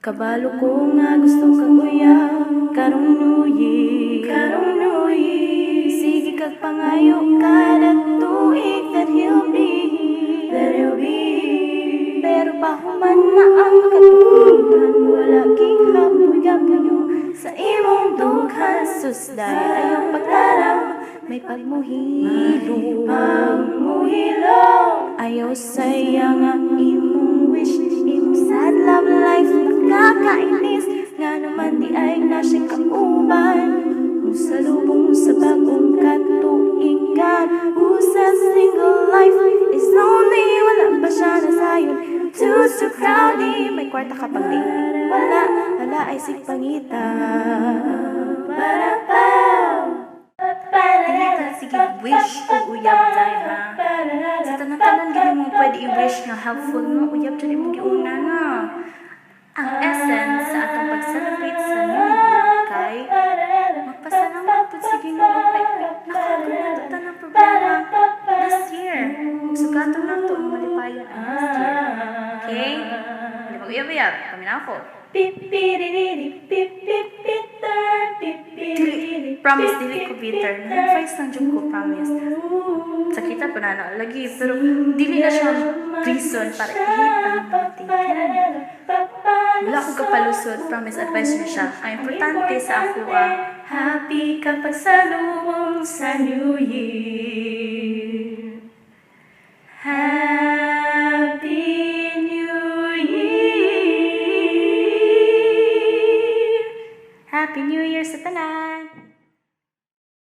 Kabalo ko nga gusto kag uyab karong New Year, karong New Year. Sige kag pangayo kada tuig that he'll be here, that he'll be here. Pero pahuman na ang katuigan, wala gihapoy gapuyo sa imong dughan. Sus, dahil ayaw pagtaram, may pagmuhilom, pagmuhilom. Ayaw saya nga imong wish, imong sad love life nakakainis. Nga naman di ay na siya kauban musalubong sa bagong katuigan. Who says single life is lonely? Wala pa siya nasayon? Too, too crowded. May kwarta ka pang dating? Wala, wala ay sig pangita. Para pa. Dili ka sige wish og uyab day ha. Sa tanan-tanan gid mo pwede i-wish nga helpful mo, uyab jud imong giuna na. Ang essence sa atong pag-celebrate sa New Year kay magpasalamat pud sa Ginoo kay nakagon nato tanang problema this year. Ug sugaton nato ang malipayon ang next year. Okay? Dili mag-uyab-uyab. Paminaw ko. Dili, promise, dili ko bitter. Nag-advise lang jud ko, promise. Sakita pa na lagi, pero dili na siya reason para i-hate ang mga taken. Wala akong kapalusot, promise, advice na siya. Ang importante sa ako, Happy kapag salubong sa New Year.